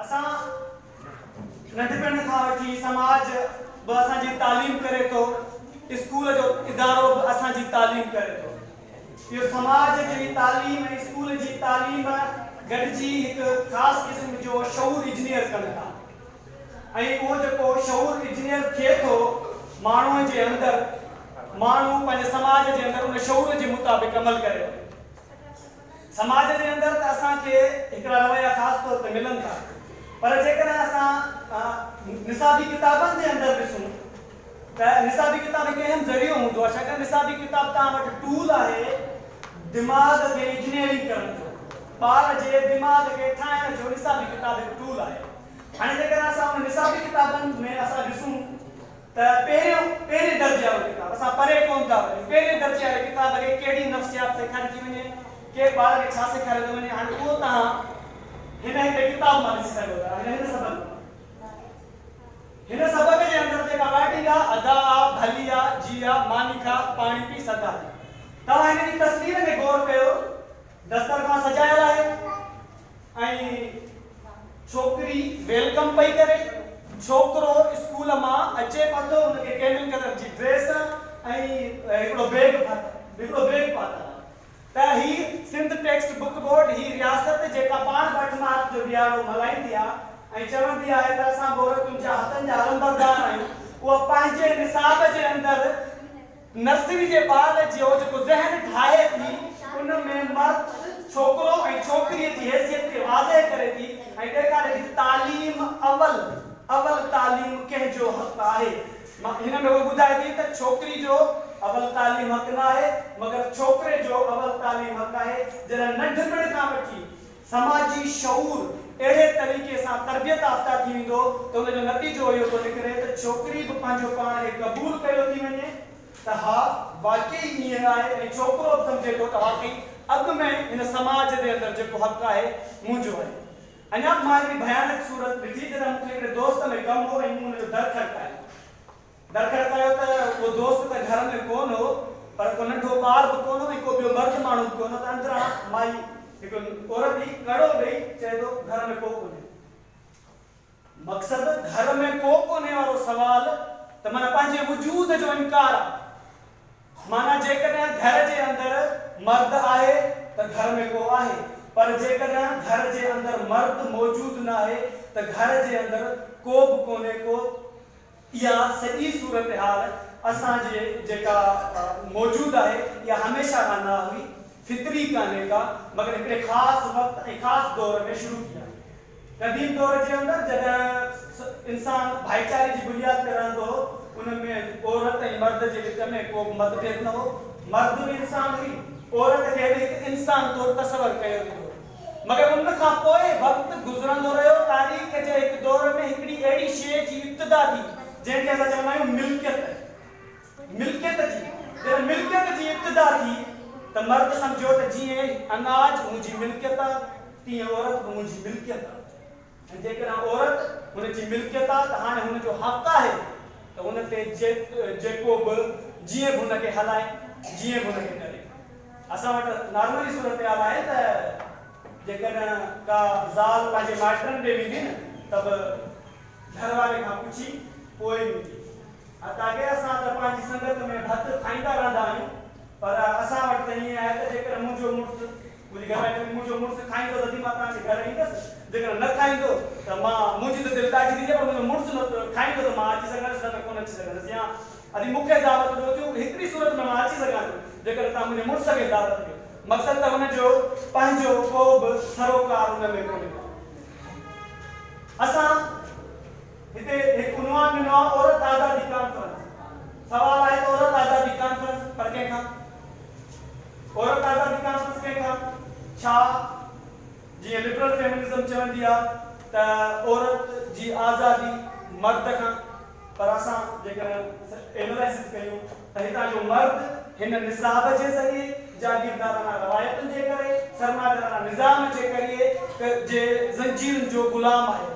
اسان ننڍپڻ کان وٺي سماج به اسان جي تعليم ڪري ٿو، اسڪول جو ادارو به اسان جي تعليم ڪري ٿو. اهو سماج جي تعليم ۽ اسڪول جي تعليم گڏجي هڪ خاص قسم جو شعور اجنيئر ڪن ٿا ۽ اهو جيڪو شعور اجنيئر ٿئي ٿو ماڻهوء جي اندر، ماڻهو پنهنجي سماج جي اندر ان شعور جي مطابق عمل ڪري ٿو. سماج جي اندر ته اسان کي هڪڙا رويا خاص طور تي ملن ٿا پر جيڪڏهن اسان نصابي ڪتابن جي اندر ڏسون ته نصابي ڪتاب هڪ اهم ذريعو هوندو آهي ڇاڪاڻ نصابي ڪتاب توهان وٽ ٽول آهي دماغ کي انجنيئرنگ ڪرڻ جو ٻار جي دماغ کي ٺاهڻ جو نصابي ڪتاب هڪ ٽول آهي هاڻي جيڪڏهن اسان ان نصابي ڪتابن ۾ اسان ڏسون ته پهريون پهرين درجي وارو ڪتاب، اسان پري ڪونه ٿا وڃون، پهرين درجي واري ڪتاب کي ڪهڙي نفسيات سيکاري ٿي وڃي، ڪنهن ٻار کي ڇا سيکاريو ٿو وڃي، هاڻي اهو توهان هن هڪڙي ڪتاب مان ڏسي سگهو ٿا، هن هن سبق مان. هن سبق جي اندر جيڪا رائٽنگ آ، ادا آ، ڀلي آ، جي آ، ماني کا، پاڻي پي، سدا جي. توهان هن جي تصوير ۾ غور ڪيو، دسترخوان سجايل آهي ۽ ڇوڪري welcome پئي ڪري، ڇوڪرو اسڪول مان اچي پٿو ان کي ڪيمل ڪلر جي ڊريس ۽ هڪڙو بيگ هڪڙو بيگ پاتل آهي ته هي سنڌ ٽيڪسٽ بڪ بورڊ هي رياست جيڪا پاڻ به 8 مارچ جو ڏهاڙو ملهائيندي آهي ۽ چوندي آهي ته اسان به عورتن جا حقن جا علمبردار آهيون اها پنهنجي نصاب جي اندر نرسري جي ٻار جو جيڪو ذهن ٺاهي ٿي، ان ۾ مرد، ڇوڪرو ۽ ڇوڪريء جي حيثيت کي واضح ڪري ٿي ۽ ڏيکاري ٿي ته تعليم اول، اول تعليم ڪنهن جو حق آهي. هن ۾ هوء ٻڌائي ٿي ته ڇوڪري جو اول تعليم حق نه آهي، مگر ڇوڪري جو اول تعليم حق آهي. جڏهن ننڍپڻ کان وٺي سماجي شعور اهڙي طريقي سان تربيت يافته ٿي ويندو ته ان جو نتيجو اهو ٿو نڪري ته ڇوڪري به پنهنجو پاڻ کي قبول ڪيو ٿي وڃي ته ها واقعي ائين آهي ۽ ڇوڪرو به سمجهي ٿو ته واقعي اڳ ۾ هن سماج جي اندر جيڪو حق آهي منهنجو آهي. اڃا به مان هڪڙي ڀيانڪ صورت ڏٺي جڏهن مون کي هڪڙي دوست ۾ ڪم هو ۽ مون ان جو در کڙڪايو. در کڙڪايو ته اهو دوست ته گهر ۾ ڪونه هو، پر ڪو ننڍو ٻار به ڪونه هو ۽ ڪو ٻيو مرد ماڻهو به ڪونه هو ته اندران مائي هڪ عورت هئي، ڪڙو ڏئي چئي ٿو گهر ۾ ڪو ڪونهي. مقصد گهر ۾ ڪو ڪونهي وارو سوال ته معنيٰ پنهنجي وجود جو انڪار آهي. معنيٰ جيڪڏهن گهر جي اندر مرد آهي ته گهر ۾ ڪو آهي، پر جيڪڏهن گهر جي اندر مرد موجود ناهي ته گهر جي اندر ڪو به ڪونهي ڪو. اها سڄي صورتحال اسان جي جيڪا موجود آهي اها هميشه کان نه هئي، فطري ڪانهي ڪا، مگر هڪڙي خاص وقت ۽ خاص دور ۾ شروع ٿي آهي. قديم دور جي اندر جڏهن انسان ڀائيچاري جي بنياد تي رهندو هو، ان ۾ عورت ۽ مرد جي وچ ۾ ڪو به متڀيد نه هو. مرد به انسان هئي، عورت کي به هڪ انسان طور تصور ڪيو ويندو هو. مگر ان کان پوء وقت گذرندو رهيو، تاريخ جي هڪ دور ۾ هڪڙي اهڙي شيء جي ابتدا ٿي، جنهن کي اسان چوندا آهيون ملڪيت. ملڪيت جي جڏهن ملڪيت جي ابتدا ٿي ته مرد سمجهيو ته جيئن اناج منهنجي ملڪيت آ، تيئن عورت به منهنجي ملڪيت آ ۽ جيڪڏهن عورت هن جي ملڪيت آ ته هاڻي هن جو حق آهي ته ان تي جيڪو به جيئن به هن کي هلائي، جيئن به هن کي ڪري. اسان وٽ نارملي صورتحال آهي ته جيڪڏهن ڪا زال پنهنجي مائٽن ڏي ويندي نه ته به گهر واري کان پڇي پوء ويندي. حتاڪه اسان ته پنهنجي سنگت ۾ ڀت کائيندا رهندا آهيون پر اسان وٽ ته ائين آهي ته جيڪڏهن منهنجو مڙس منهنجي گهر واري چوندي منهنجو مڙس کائيندو ته ڌي مان توهان جي گهر ايندس جيڪڏهن نه کائيندو ته مان منهنجي ته دل ڏاڍي ٿي ٿئي پر منهنجو مڙس نه کائيندو ته مان اچي سگهندس نه ته ڪونه اچي سگهندس يا ادي مون کي دعوت ڏيو ٿيون هڪڙي صورت ۾ مان اچي سگهان ٿو جيڪڏهن توهان منهنجي مڙس کي دعوت ڏيو. مقصد ته هن جو پنهنجو ڪو به سروڪار ان ۾ ڪونهي ڪو. اسان هتي هڪ عنوان ڏنو آهي عورت آزادي ڪانفرنس. سوال آهي ته عورت آزادي ڪانفرنس پر ڪنهن کان؟ عورت آزادي ڪانفرنس ڪنهن کان؟ ڇا جيئن لبرل فيمنزم چوندي آهي ته عورت جي آزادي مرد کان؟ پر اسان جيڪڏهن اينالائسز ڪيون ته هتان جو مرد هن نصاب جي ذريعي، جاگيردارانه روايتن جي ڪري، سرمائيدارانه نظام جي ڪري جي زنجيرن جو غلام آهي.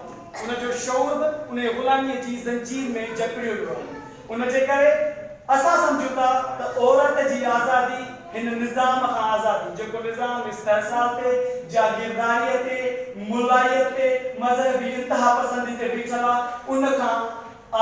ان جو شعور به انهيء غلاميء جي زنجير ۾ جڪڙيو ويو آهي. ان جي ڪري اسان سمجهون ٿا ته عورت جي آزادي هن نظام کان آزادي، جيڪو نظام استحصال تي، جاگيرداريء تي، ملائيت تي، مذهبي انتهاپسندي تي بيٺل آ، ان کان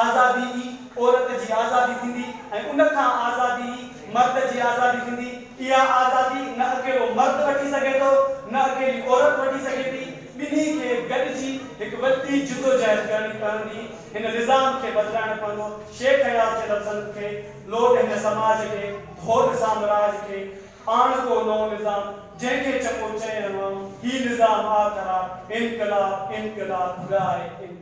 آزادي ئي عورت جي آزادي ٿيندي ۽ ان کان آزادي ئي مرد جي آزادي ٿيندي. اها آزادي نه اڪيلو مرد وٺي سگهي ٿو، نه اڪيلي عورت وٺي سگهي ٿي. ٻنهي کي گڏجي هڪ وڏي جدوجهد ڪرڻي پوندي، هن نظام کي بدلائڻو پوندو. شيخ اياز جي لفظن کي لوڏ هن سماج کي، ڌوڏ سامراج کي، آڻ ڪو نئون نظام، جنهن کي چپو چئين آئون، هي نظام آ خراب، انقلاب، انقلاب، ڳاء انقلاب.